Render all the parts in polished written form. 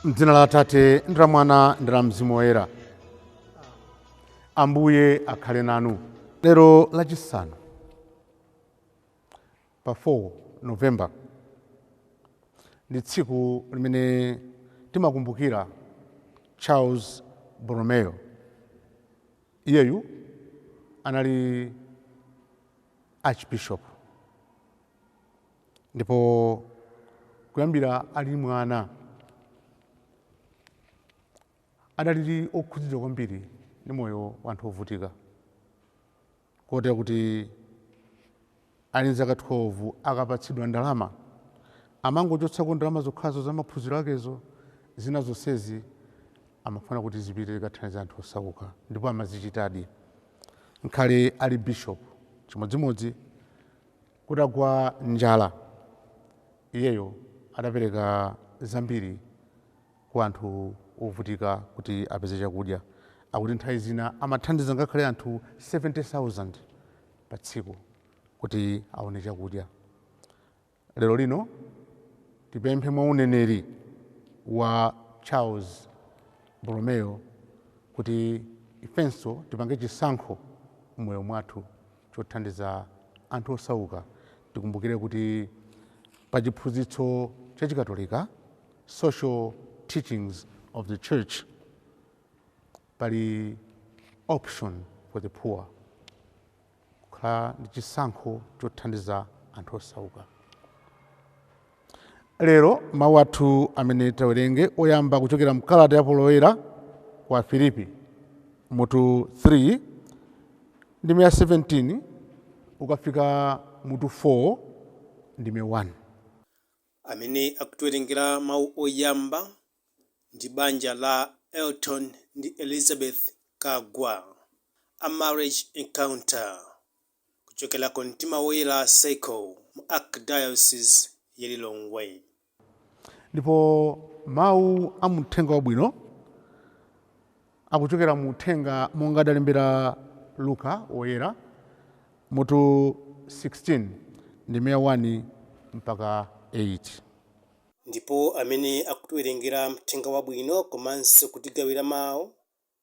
M'dzina la Atate ndi la Mwana ndi la Mzimu Woyera. Ambuye akhale nanu. Lero lachisanu pa 4 November ndi tsiku limene timakumbukira Charles Borromeo. Iyeyu anali archbishop ndipo kuyambira ali mwana adalili okhudzidwa kwambiri ndi moyo wa anthu ovutika, kotero kuti ali zaka 12 akapatsidwa ndalama amangochotsako ndalama zokhazo za maphunziro akezo, zina zonsezi amafuna kuti zipite zikathandiza anthu osauka, ndipo amazichitadi. Nkhale ali bishop chimodzimodzi, kutagwa njala iyeyo adapereka zambiri kwa anthu ovutika kuti apeze chakudya. Akuti nthawi zina amathandiza ngakhale anthu 70,000 pa tsiku kuti aone chakudya. Lero lino tipemphe mwa uneneri wa Charles Borromeo kuti ifenso tipange chisankho m'moyo mwathu chothandiza anthu osauka. Tikumbukire kuti pa chiphunzitso cha Chikatolika, social teachings of the church, pali option for the poor, kukhala ndi chisankho chothandiza anthu osauka. Lero mawu athu amene tawerenge oyamba kuchokera mkalata ya Paulo Woyera kwa Filipi mutu 3 ndime ya 17 ukafika mutu 4 ndime 1. Amene akutiwerengera mawu oyamba ndi banja la Elton ndi Elizabeth Kagwa, A Marriage Encounter, kuchokera ku Mtima Woyera Circle mu Archdiocese ya Lilongwe. Ndipo mawu a muthenga wabwino akuchokera mu uthenga monga adalembera Luka Woyera mutu 16 ndime ya 1 mpaka 8. Ndipo amene akutiwerengera mthenga wabwino komanso kutigawira mawu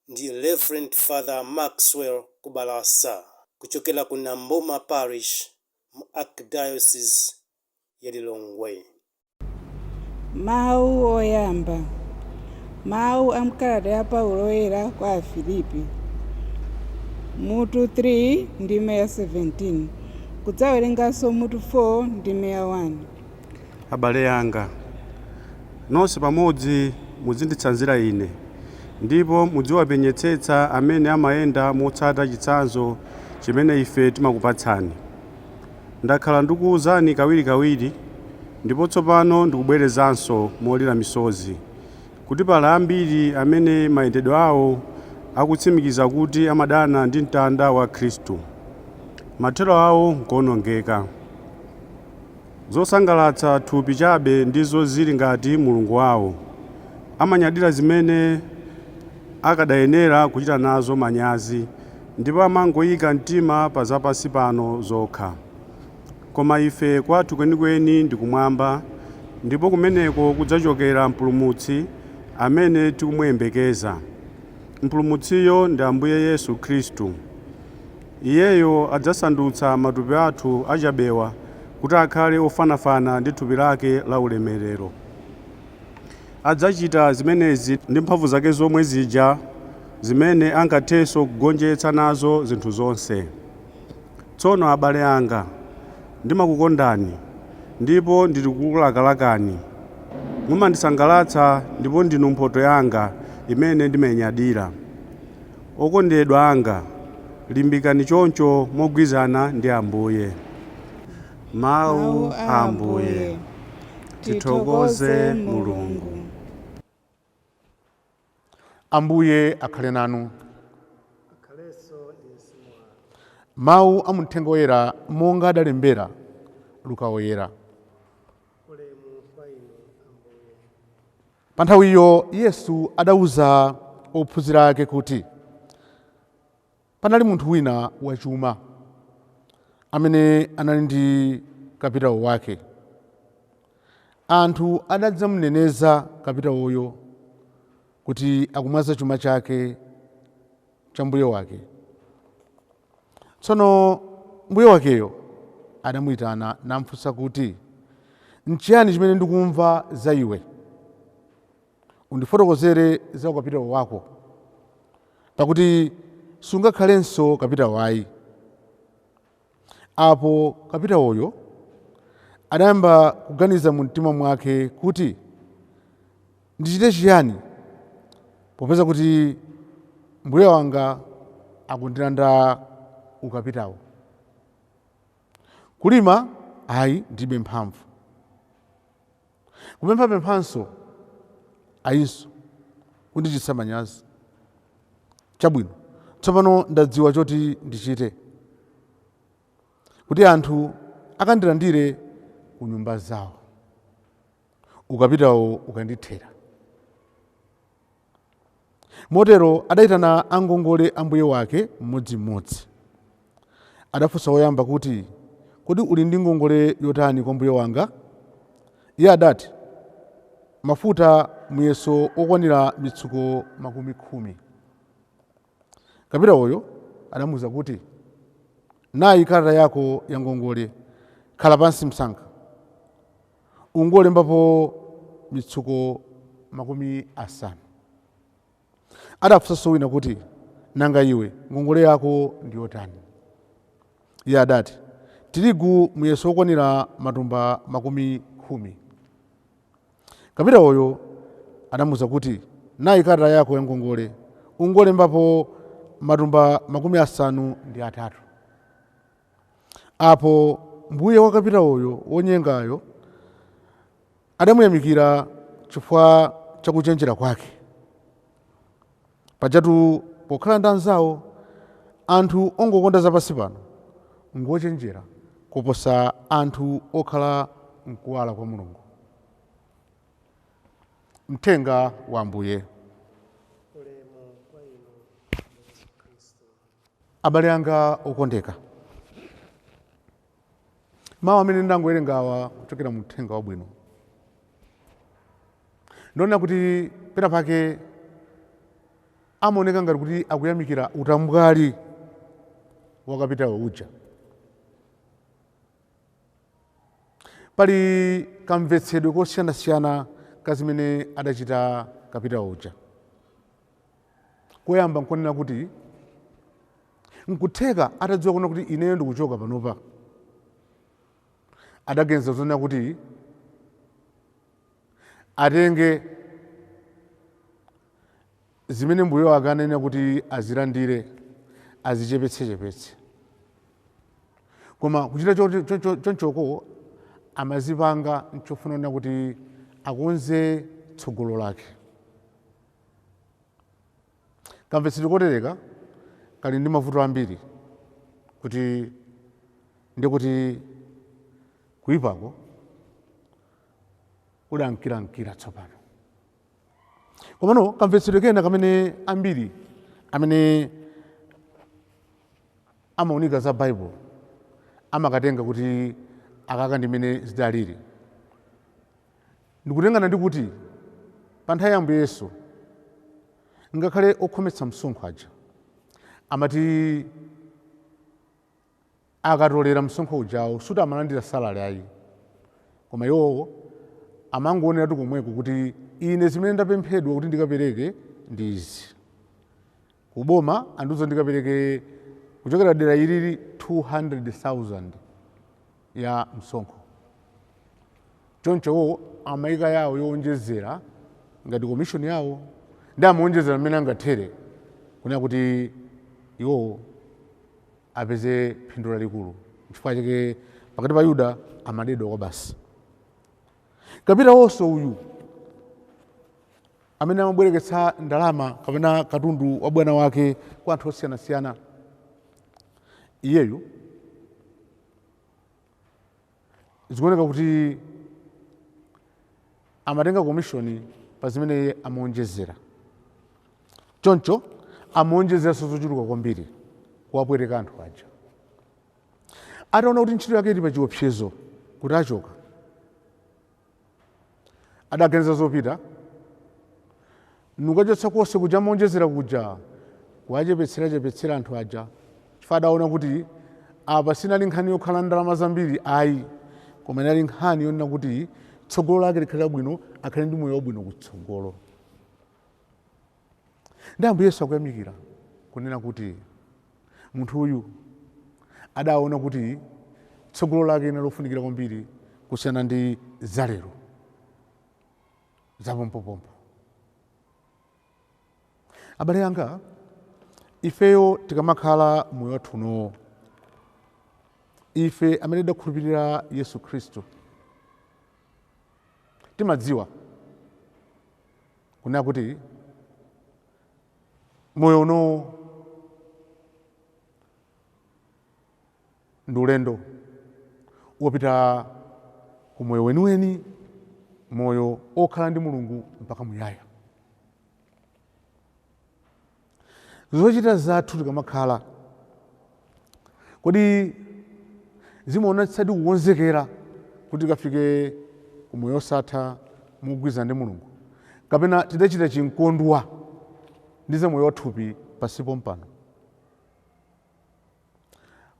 ndi Reverend Father Maxwell Kubalasa kuchokera ku Nambuma Parish mu Archdiocese ya Lilongwe. Mawu oyamba. Mawu a mkalata ya Paulo Woyera kwa Afilipi mutu 3 ndime ya 17, kudzawerenganso mutu 4 ndime ya 1. Abale anga nonse pamodzi, muzinditsanzira ine ndipo mudziwapenyetsetsa amene amayenda motsata chitsanzo chimene ife timakupatsani. Ndakhala ndikuwuzani kawirikawiri, ndipo tsopano ndikubwerezanso molira misozi, kuti pali ambiri amene mayendedwe awo akutsimikiza kuti amadana ndi mtanda wa Khristu. Mathero awo nkuwonongeka. Zosangalatsa thupi chabe ndizo zili ngati mulungu wawo. Amanyadira zimene akadayenera kuchita nazo manyazi, ndipo amangoyika mtima pa zapansi pano zokha. Koma ife kwathu kwenikweni ndi kumwamba, ndipo kumeneko kudzachokera Mpulumutsi amene tikumuyembekeza. Mpulumutsiyo ndi Ambuye Yesu Khristu. Iyeyo adzasandutsa matupi athu achabewa kuti akhale ofanafana ndi thupi lake la ulemerero. Adzachita zimenezi ndi mphamvu zake zomwe zija zimene angathenso kugonjetsa nazo zinthu zonse. Tsono abale anga, ndimakukondani ndipo ndili kukulakalakani. Mumandisangalatsa ndipo ndinu mphotho yanga imene ndimayinyadira. Okondedwa anga, limbikani choncho mogwirizana ndi Ambuye. Mawu a Ambuye. Tithokoze Mulungu. Ambuye akhale nanu. Mawu a muthenga woyera monga adalembera Luka Woyera. Pa nthawi iyo Yesu adauza ophunzira ake kuti panali munthu wina wachuma amene anali ndi kapitawo wake. Anthu adadzamuneneza kapitawoyo kuti akumwaza chuma chake cha mbuye wake. Tsono mbuye wakeyo adamuyitana namfunsa kuti, nchiyani chimene ndikumva za iwe? Undifotokozere za ukapitawo wako, pakuti sungakhalenso kapitawo ayi. Apo kapitawoyo adayamba kuganiza mu mtima mwake kuti, ndichite chiyani, popeza kuti mbuye wanga akundilanda ukapitawo? Kulima ayi, ndilibe mphamvu; kupemphapemphanso ayinso, kundichititsa manyazi. Chabwino, tsopano ndadziwa choti ndichite, kuti anthu akandilandire ku nyumba zawo, ukapitawo ukandithera. Motero adayitana angongole a mbuye wake mmodzimmodzi. Adafunsa woyamba kuti, kodi uli ndi ngongole yotani kwa mbuye wanga? Iye adati, mafuta muyeso okwanira mitsuko 10. Kapitawoyo adamuwuza kuti, nayi kalata yako ya ngongole, khala pansi msanga, ungolembapo mitsuko 50. Adafunsanso wina kuti, nanga iwe ngongole yako ndi yotani? Iye adati, tirigu muyeso okwanira matumba 10. Kapitawoyo adamuwuza kuti, nayi kalata yako ya ngongole, ungolembapo matumba 53. Apo mbuye wa kapitawoyo wonyengayo adamuyamikira chifukwa chakuchenjera kwake. Pajatu pokhala ndi anzawo, anthu ongokonda zapansi pano ngochenjera kuposa anthu okhala mkuwala kwa Mulungu. Mthenga wa Ambuye. Abale anga okondeka, mawu amene ndangowerengawa kuchokera mu mthenga wabwino, ndiona kuti pena pake amaoneka ngati kuti akuyamikira utambwali wa kapitawo uja. Pali kamvetsedwe kosiyanasiyana ka zimene adachita kapitawo uja. Koyamba nkonena kuti nkutheka atadziwa kuona kuti ineyo ndikuchoka panopa, adaganiza zonena kuti atenge zimene mbuye wake anena kuti azilandire, azichepetsechepetse. Koma kuchita chonchoko amazipanga nchofuna kunena kuti akonze tsogolo lake. Kamvetsedwe kotereka kali ndi mavuto ambiri, kuti ndikuti kuipako kudankirankira tsopano. Komano kamvetsedwe kena kamene ambiri amene amaunika za Bible amakatenga kuti akaka ndimene zidalili, ndikutengana ndi kuti pa nthawi ya Ambuye Yesu ngakhale okhometsa msonkho aja amati akatolera msonkho ujawo suti amalandira salary ayi, koma iwowo amangoonera komweko kuti ine zimene ndapemphedwa kuti ndikapereke ndi izi. Kuboma andiuza ndikapereke kuchokera dera ilili 200,000 ya msonkho. Choncho amayika yawo yowonjezera ngati commission yawo, ndi amaonjezera mmene angathere kunena kuti iwowo apeze phindu lalikulu. Chifukwa chake pakati pa Yuda amadedwa kwa basi. Kapitawonso uyu amene amabwereketsa ndalama kapena katundu wa bwana wake kwa anthu osiyanasiyana, iyeyu zikuoneka kuti amatenga komishoni pa zimene iye amaonjezera. Choncho amaonjezeranso zochuluka kwambiri kuwapwereka anthu aja. Ataona kuti ntchito yake ili pa chiopsezo kuti achoka, adaganiza zopita Nukachotsa konse kuja monjezera kuja kuwachepetserachepetsera anthu aja, chifukwa adaona kuti apa sinali nkhani yokhala ndalama zambiri ayi, koma inali nkhani yonena kuti tsogolo lake likhale labwino, akhale ndi moyo wabwino kutsogolo. Ndi Ambuye Yesu akuyamikira kunena kuti munthu uyu adaona kuti tsogolo lake linali lofunikira kwambiri kusiyana ndi zalero zapompopompo. Abale anga, ifeyo tikamakhala moyo wathu unowo, ife amene tidakhulupirira Yesu Khristu timadziwa kunena kuti moyo unowo ndi ulendo wopita ku moyo weniweni, moyo okhala ndi Mulungu mpaka muyaya. Zochita zathu tikamakhala, kodi zimaonetsadi kukonzekera kuti tikafike ku moyo osatha mugwirizana ndi Mulungu, kapena tidachita chinkondwa ndi za moyo wathupi pasipo mpano?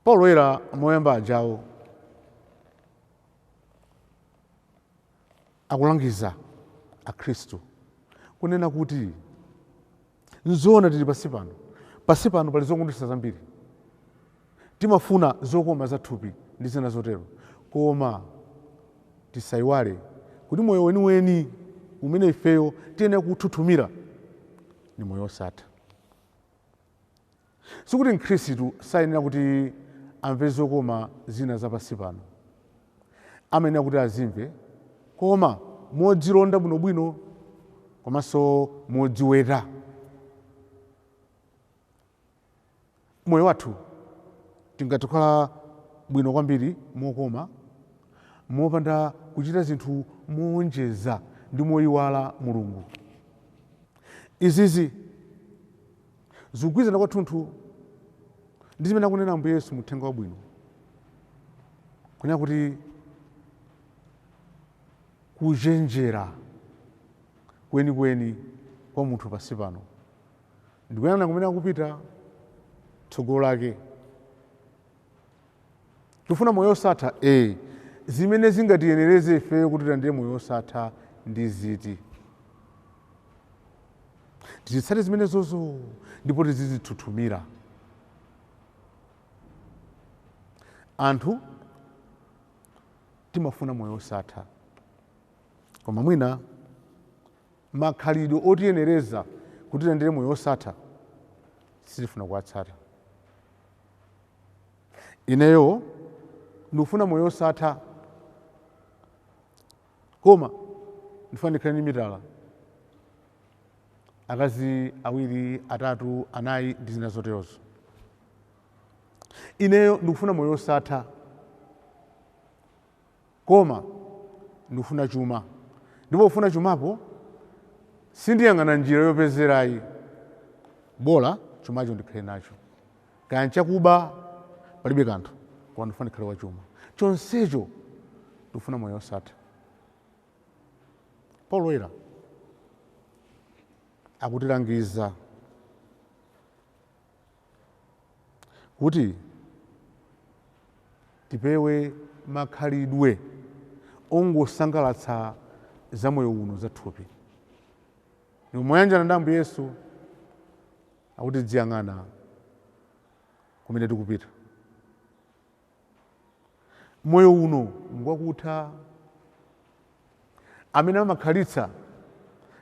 Paulo Woyera moyamba ajawo akulangiza Akhristu kunena kuti nzoona tili pasi pano, pasi pano pali zokondweretsa zambiri, timafuna zokoma zathupi ndi zina zotero, koma tisayiwale kuti moyo weniweni umene ifeyo tiyenera kuthuthumira ndi moyo osatha. Sikuti mkhristu sayenera kuti amve zokoma zina zapasi pano, amayenera kuti azimve, koma modzilonda bwinobwino komanso modziweta. Moyo wathu tingathe kukhala bwino kwambiri mokoma, mopanda kuchita zinthu moonjeza ndi moyiwala Mulungu. Izizi zikugwirizana kwathunthu ndi zimene akunena Ambuye Yesu mu Uthenga Wabwino, kunena kuti kuchenjera kwenikweni kwa munthu pasi pano ndikuyang'ana kumene akupita tsogolo lake. Tifuna moyo osatha, zimene zingatiyenereze ifeyo kuti tilandire moyo osatha ndi ziti? Tizitsate zimenezozo ndipo tizizithuthumira. Anthu timafuna moyo osatha, koma mwina makhalidwe otiyenereza kuti tilandire moyo osatha sitifuna kuwatsata. Ineyo ndikufuna moyo osatha, koma ndifuna ndikhale ndi mitala, akazi awiri, atatu, anayi ndi zina zoterozo. Ineyo ndikufuna moyo osatha, koma ndikufuna chuma, ndipo kufuna chumapo sindiyang'ana njira yopezerayi, bola chumacho ndikhale nacho, kaya nchakuba palibe kanthu, koma ndikufuna ndikhale wachuma. Chonsecho ndikufuna moyo osatha. Paulo Woyera akutilangiza kuti tipewe makhalidwe ongosangalatsa za moyo uno zathupi. Ndipo moyanjana ndi Ambuye Yesu akuti tiziyang'ana kumene tikupita. Moyo uno ngwakutha, amene amakhalitsa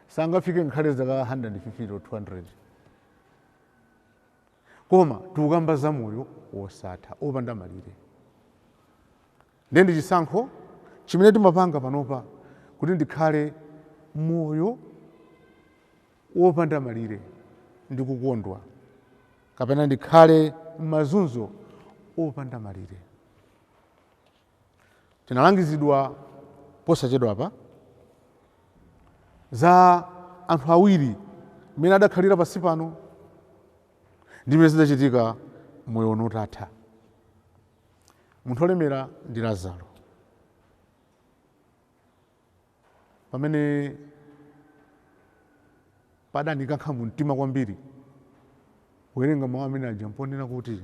sangafike ngakhale zaka 150 or 200, koma tikukamba za moyo wosatha opanda malire. Ndiye ndi chisankho chimene timapanga panopa kuti ndikhale moyo wopanda malire ndi kukondwa, kapena ndikhale m'mazunzo opanda malire. Tinalangizidwa posachedwapa za anthu awiri mmene adakhalira pasi pano ndi mmene zidachitika moyo uno utatha. Munthu olemera ndi Lazaro. Pamene Padanikankha mu mtima kwambiri kuwerenga mawu amene aja, mponena kuti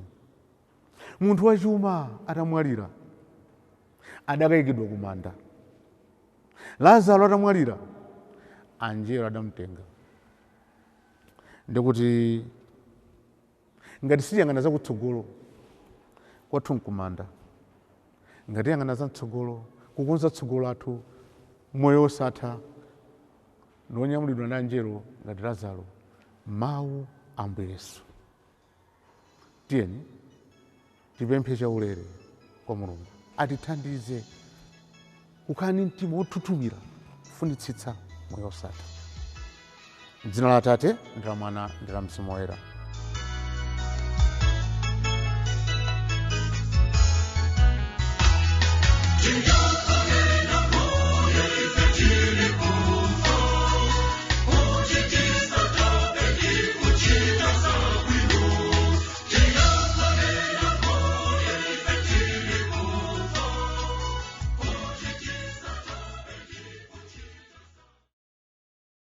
munthu wachuma atamwalira adakayikidwa kumanda. Lazaro atamwalira anjelo adamutenga. Ndikuti ngati sitiyang'ana zakutsogolo, kwathu nkumanda. Ngati tiyang'ana za mtsogolo, kukonza tsogolo lathu, moyo wosatha ndiwonyamulidwa ndi anjelo ngati Lazaro. Mawu a Ambuye Yesu. Tiyeni tipemphe chaulere kwa Mulungu atithandize kukhala ndi mtima wothuthumira kufunitsitsa moyo wosatha. M'dzina la Atate ndi la Mwana ndi la Mzimu Woyera.